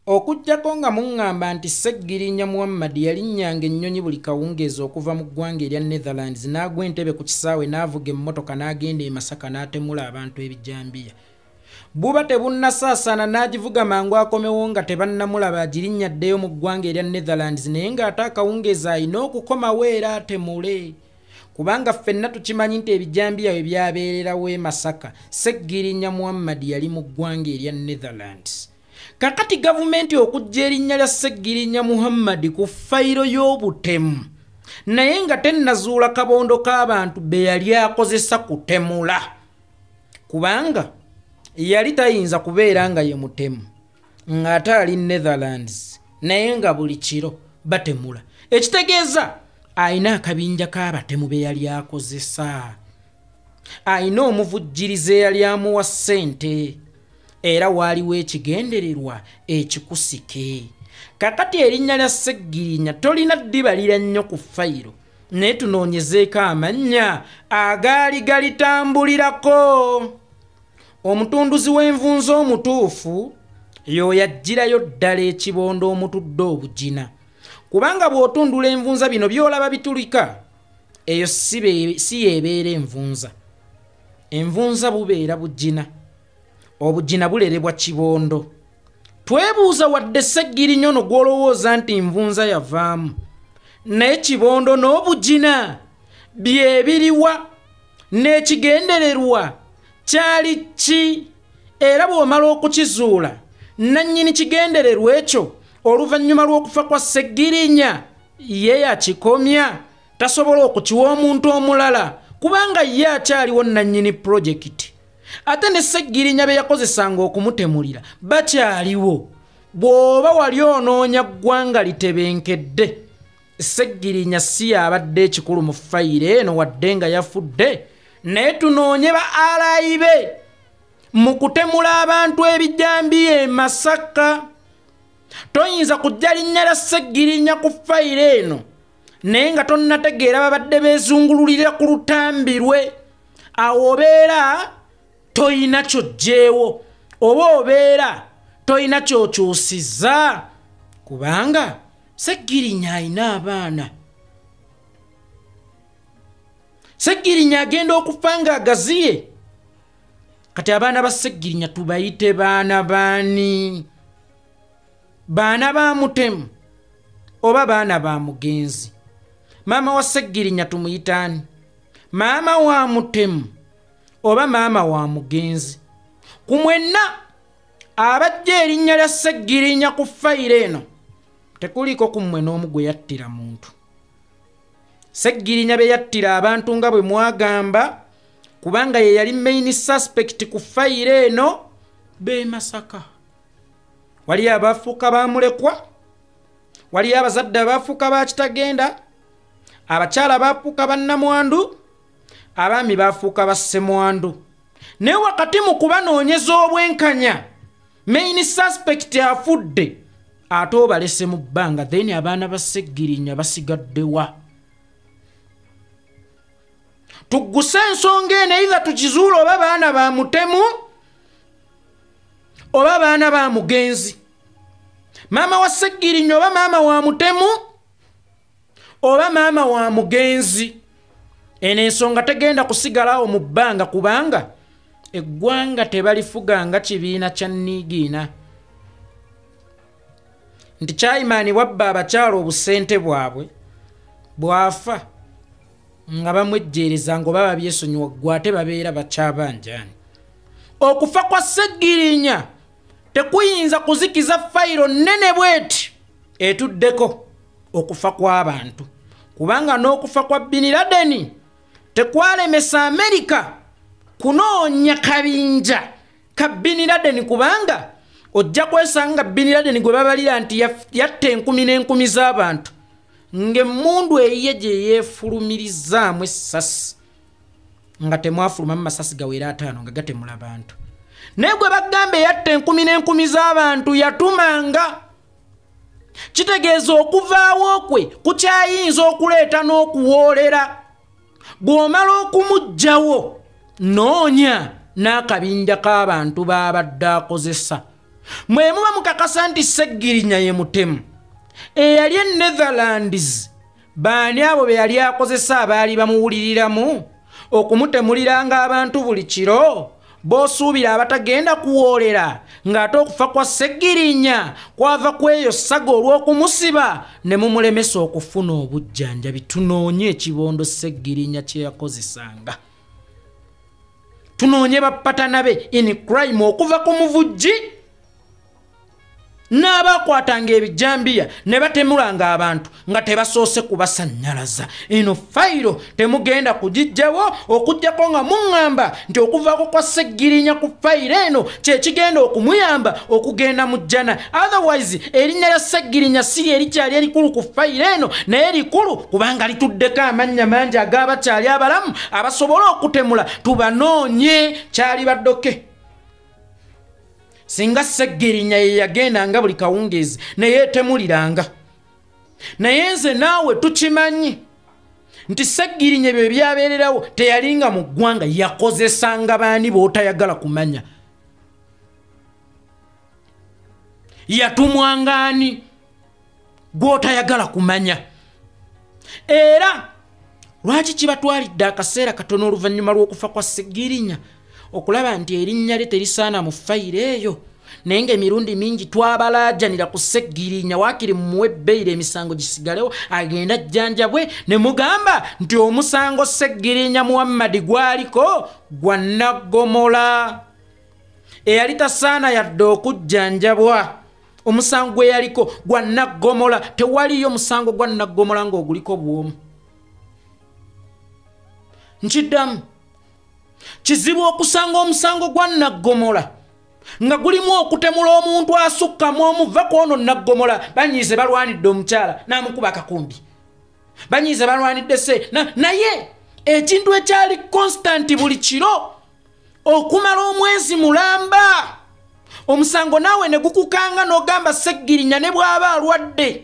Okuggyako nga muŋŋamba nti Ssegirinya Muhammad yalinnyanga ennyonyi buli kawungeezi okuva mu ggwanga erya Netherlands n'agwa entebe ku kisaawe n'avuga emmotoka n'agenda e Masaka n'atemula abantu ebijambiya. Buba tebunnasaasaana n'agivuga mangu akomewo nga tebannamulaba agirinnya addeyo mu ggwanga erya Netherlands naye ng'ate akawungeezi alina okukomawo era atemule. Kubanga ffenna tukimanyi nti ebijambiya we byabeererawo e Masaka, Ssegirinya Muhammad yali mu ggwanga erya Netherlands. Kakati gavumenti okuggya erinnya lya Ssegirinya Muhammad ku fayiro y'obutemu naye nga tennazuula kabondo k'abantu be yali akozesa kutemula, kubanga yali tayinza kubeera nga ye mutemu ng'ate ali Netherlands naye nga buli kiro batemula, ekitegeeza alina akabinja k'abatemu be yali akozesa, alina omuvujjirizi eyali amuwa ssente, era waaliwo ekigendererwa ekikusike. Kakati erinnya lya Ssegirinya tolina ddibalira nnyo ku fayiro, naye tunoonyezeeko amannya agaali galitambulirako. Omutunduzi w'envunza omutuufu y'oyo aggyirayo ddala ekibondo omutudde obugina, kubanga bw'otundula envunza bino by'olaba bitulika, eyo si yeebeera envunza. Envunza bubeera bugina, obugina bulerebwa kibondo. Twebuuza wadde Ssegirinya ono gw'olowooza nti nvunza yavaamu, naye kibondo n'obugina bye biriwa n'ekigendererwa kyali ki? Era bw'omala okukizuula nannyini kigendererwa ekyo oluvannyuma lw'okufa kwa Ssegirinya ye yakikomya, tasobola okukiwa omuntu omulala kubanga ye akyaliwo nannyini pulojekiti. Ate ne Ssegirinya be yakozesanga okumutemulira bakyaliwo. Bw'oba wali onoonya ggwanga litebenkedde, Ssegirinya si y'abadde ekikulu mu fayiro eno wadde nga yafudde, naye tunoonye ba alayi be mu kutemula abantu ebijambiya e Masaka. Toyinza kujja linnya lya Ssegirinya ku fayiro eno naye nga tonnategeera babadde beezungululira ku lutambi lwe, awo obeera toyina ky'oggyeewo oba obeera toyina ky'okyusizza, kubanga Ssegirinya alina abaana. Ssegirinya agenda okufa ng'agaziye. Kati abaana ba Ssegirinya tubayite baana baani? Baana ba mutemu oba baana ba mugenzi? Maama wa Ssegirinya tumuyitaani? Maama wa mutemu oba maama wa mugenzi? Ku mwenna abajja erinnya lya Ssegirinya ku fayiro eno tekuliiko ku mmwe n'omu gwe yattira muntu. Ssegirinya be yattira abantu nga bwe mwagamba, kubanga ye yali main suspect ku fayiro eno, b'e Masaka. Waliyo abafuuka bamulekwa, waliyo abazadde abafuuka ba kitagenda, abakyala bafuuka bannamwandu, abaami bafuuka bassemwandu. Naye wakati mu kubanoonyeza obwenkanya, main suspect afudde ate obalese mu bbanga, then abaana ba Ssegirinya basigaddewa? Tugguse ensonga eno, either tukizuule oba baana ba mutemu oba baana ba mugenzi. Maama wa Ssegirinya oba maama wa mutemu oba maama wa mugenzi. Eno ensonga tegenda kusigalawo mu bbanga, kubanga eggwanga tebalifuganga kibiina kya nniigiina. Nti Chaimani wabba abakyala obusente bwabwe bw'afa nga bamwejjeereza ng'oba babyesonyiwa ggwe ate babeera bakyabanjaani. Okufa kwa Ssegirinya tekuyinza kuzikiza fayiro nnene bw'eti etuddeko okufa kw'abantu, kubanga n'okufa kwa Bin Laden tekwalemesa Amerika kunoonya kabinja ka Bin Laden, kubanga ojja kwesanga Bin Laden gwe babalira nti yatta enkumi n'enkumi z'abantu ng'emmundu eyiye gye yeefulumirizaamu essasi nga temwafulumamu masasi gawera 5 nga gatemula bantu. Naye gwe bagamba eyatta enkumi n'enkumi z'abantu yatumanga, kitegeeza okuvaawo kwe kukyayinza okuleeta n'okuwoolera. Bw'omala okumuggyawo noonya n'akabinja k'abantu b'abadde akozesa. Mwe muba mukakasa nti Ssegirinya ye mutemu eyali e Netherlands, baani abo be yali akozesa abaali bamuwuliriramu okumutemuliranga abantu buli kiro, b'osuubira abatagenda kuwoolera ng'ate okufa kwa Ssegirinya kwava ku eyo saga olw'okumusiba ne mumulemesa okufuna obujjanjabi. Tunoonye ekibondo Ssegirinya kye yakozesanga, tunoonye bapatana be in crime okuva ku muvujji n'abakwatanga ebijambiya ne batemulanga abantu nga tebasoose kubasannyalaza. Eno fayiro temugenda kugijjawo okuggyako nga muŋŋamba nti okuvaako kwa Ssegirinya ku fayiro eno kye kigenda okumuyamba okugenda mu jjana. Otherwise erinnya lya Ssegirinya si erikyali erikulu ku fayiro eno, naye likulu kubanga lituddeko amannya mangi ag'abakyali abalamu abasobola okutemula. Tubanoonye. Kyali baddoke singa Ssegirinya ye yagendanga buli kawungeezi ne yeetemuliranga. Naye nze naawe tukimanyi nti Ssegirinya ebyo byabeererawo teyalinga mu ggwanga, yakozesanga baani b'otayagala kumanya, yatumwanga ani gw'otayagala kumanya. Era lwaki kibatwalidde akaseera katono oluvannyuma lw'okufa kwa Ssegirinya okulaba nti erinnya lye terisaana mu fayiro eyo, naye ng'emirundi mingi twabalaajanira ku Ssegirinya waakiri mumuwe ebbeeyiro emisango gisigalewo agenda ajjanjabwe, ne mugamba nti omusango Ssegirinya Muhammadi gwaliko gwa naggomola eyali tasaana yadde okujjanjabwa. Omusango gwe yaliko gwa naggomola, tewaliyo musango gwa naggomola ng'oguliko bw'omu. Nkiddamu, kizibu okusanga omusango gwa naggomola nga gulimu okutemula omuntu asukkamu omuva ku ono naggomola. Banyiize balwanidde omukyala n'amukuba akakumbi, banyiize balwanidde se naye ekintu ekyali constant buli kiro okumala omwezi mulamba, omusango naawe ne gukukanga n'ogamba Ssegirinya ne bw'aba alwadde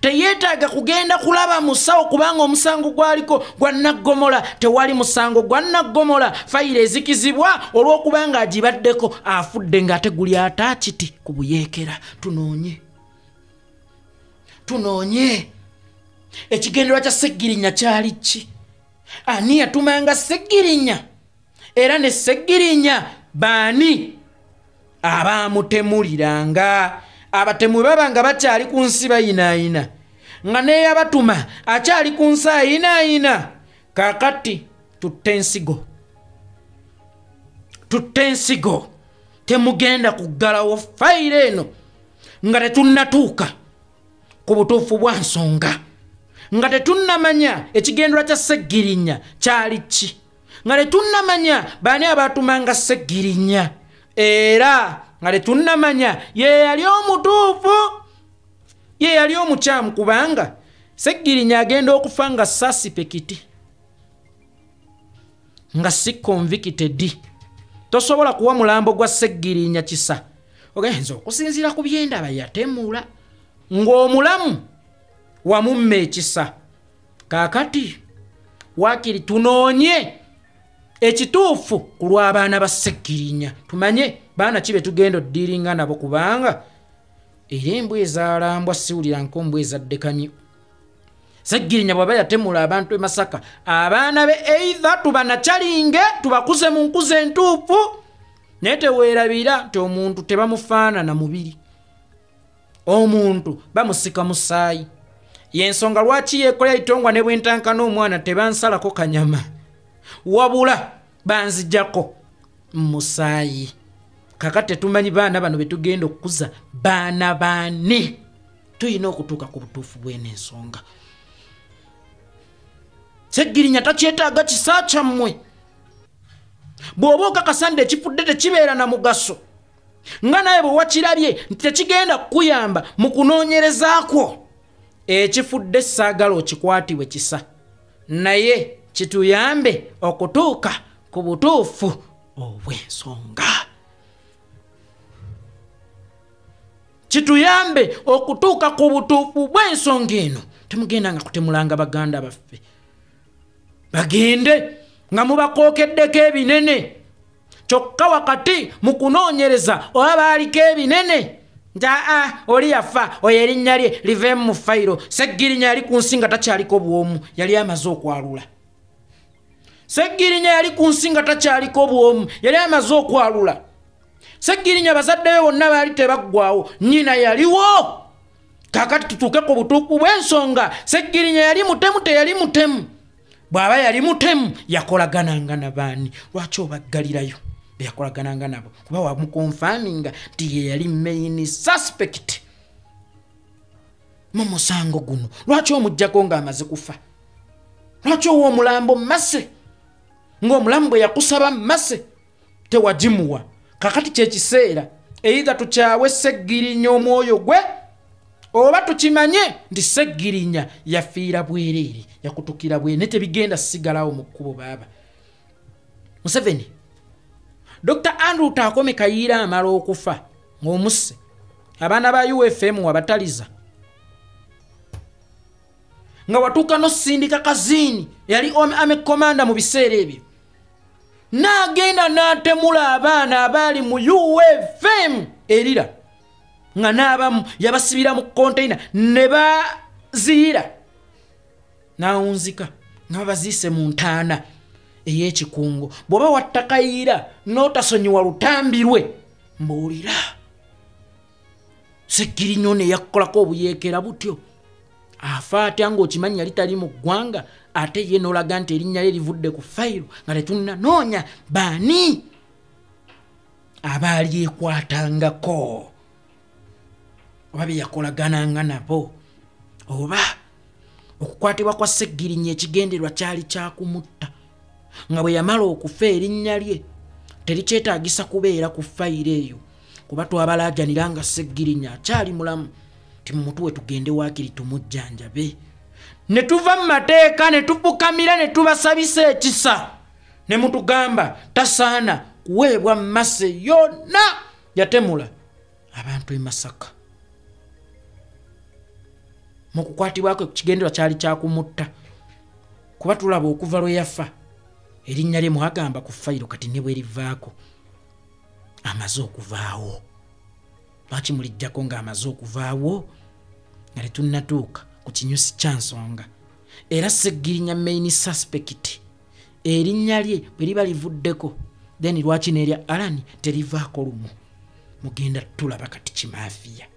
teyeetaaga kugenda kulaba musawo kubanga omusango gwaliko gwa naggomola. Tewali musango gwa naggomola fayiro ezikizibwa olw'okubanga agibaddeko afudde ng'ate guli ataakiti ku buyeekera. Tunoonye, tunoonye ekigendererwa kya Ssegirinya kyali ki? Ani yatumanga Ssegirinya? Era ne Ssegirinya baani abamutemuliranga? Abatemu baba nga bakyali ku nsi bayinaayina, nga neeyabatuma akyali ku nsi ayinaayina. Kaakati tutte ensigo, tutte ensigo. Temugenda kuggalawo fayiro eno nga tetunnatuuka ku butuufu bwa nsonga, nga tetunnamanya ekigendererwa kya Ssegirinya kyali ki, nga tetunnamanya baani abatumanga Ssegirinya, era nga tetunnamanya ye yali omutuufu ye yali omukyamu, kubanga Ssegirinya agenda okufa nga suspect, nga si convicted. Tosobola kuwa mulambo gwa Ssegirinya kisa ogenza okusinziira ku byendaba yatemula ng'omulamu wamumma ekisa. Kaakati waakiri tunoonye ekituufu ku lw'abaana ba Ssegirinya, tumanye baana ki be tugenda oddiiringa nabo, kubanga era embwa ezaalambwa siwulira nkombwa ezadde kamyu. Ssegirinya bw'aba yatemula abantu e Masaka, abaana be either tubanakyalinge tubakuze mu nkuza entuufu, naye teweerabira nti omuntu tebamufaanana mubiri, omuntu bamusika musaayi. Y'ensonga lwaki yeekola itongwa ne bwentankana omwana tebansalako kanyama, wabula banzijjako musaayi. Kakati tetumanyi baana bano be tugenda okukuza baana baani. Tulina okutuuka ku butuufu bw'eno ensonga. Ssegirinya takyetaaga kisa kyammwe. Bw'oba okakasa nti ekifudde tekibeera na mugaso, nga naye bwe wakirabye nti tekigenda kukuyamba mu kunoonyereza kwo, ekifudde saagala okikwatibwe kisa, naye kituyambe okutuuka ku butuufu obw'ensonga. Kituyambe okutuuka ku butuufu bw'ensonga eno. Temugenda nga kutemulanga baganda baffe, bagende nga mubakookeddeko ebinene. Kyokka wakati mu kunoonyereza oba baaliko ebinene nti aa oli yafa, oyo erinnya lye liveemu mu fayiro. Seggirinya yali ku nsi nga takyaliko bwomu, yali amaze okwalula. Seggirinya yali ku nsi nga takyaliko bwomu, yali amaze okwalula. Seggirinya bazadde be bonna baali tebaggwawo, nnyina yaliwo. Kaakati tutuuke ku butuufu bw'ensonga. Seggirinya yali mutemu, teyali mutemu? Bw'aba yali mutemu, yakolagananga na baani? Lwaki obaggalirayo be yakolagananga nabo? Kuba wamukonfaminga nti ye yali main suspect mu musango guno. Lwaki omuggyako ng'amaze kufa? Lwaki owa omulambo mmase ng'omulamu bwe yakusaba mmase tewagimuwa? Kakati kyekiseera either tukyawe Seggirinya omwoyo gwe, oba tukimanye nti Seggirinya yafiira bwereere, yakutukira bwereere, ne tebigenda sigalawo mu kkubo. Baaba Museveni, Dr Andrew Taakome Kayiira amala okufa ng'omusse, abaana ba UFM wabataliza, nga watuuka n'osindika Kaziini yali army commander mu biseera ebyo, n'agenda n'atemula abaana abaali mu UFM erira, nga n'abamu yabasibira mu container ne baziyira, n'awunzika nga babaziise mu ntaana ey'ekikungo. Bw'oba watta Kayiira n'otasonyiwa lutambi lwe, mbuulira Seggirinya ono eyakukolako obuyeekera butyo afa atya ng'okimanyi yali tali mu ggwanga, ate ye n'olaga nti erinnya lye livudde ku fayiro nga tetunnanoonya baani abaalyekwatangako oba bye yakolagananga nabo. Oba okukwatibwa kwa Seggirinya ekigendererwa kyali kyakumutta, nga bwe yamala okufa erinnya lye terikyetaagisa kubeera ku fayiro eyo, kuba twabalaajanira nga Seggirinya akyali mulamu ti mumutuwe tugende waakiri tumujjanjabe. Ne tuva mu mateeka ne tufukamira ne tubasabisa ekisa, ne mutugamba tasaana kuweebwa mmase yonna, yatemula abantu e Masaka. Mu kukwatibwako ekigendererwa kyali kyakumutta, kuba tulaba okuva lwe yafa erinnya lye mwagamba ku fayiro kati ne bwe livaako amaze okuvaawo. Lwaki mulijjako ng'amaze okuvaawo nga tetunnatuuka ku kinyusi kya nsonga? Era Seggirinya main suspect erinnya lye bwe liba livuddeko, then lwaki n'erya Alani terivaako lumu? Mugenda tulaba kati kimaafiya.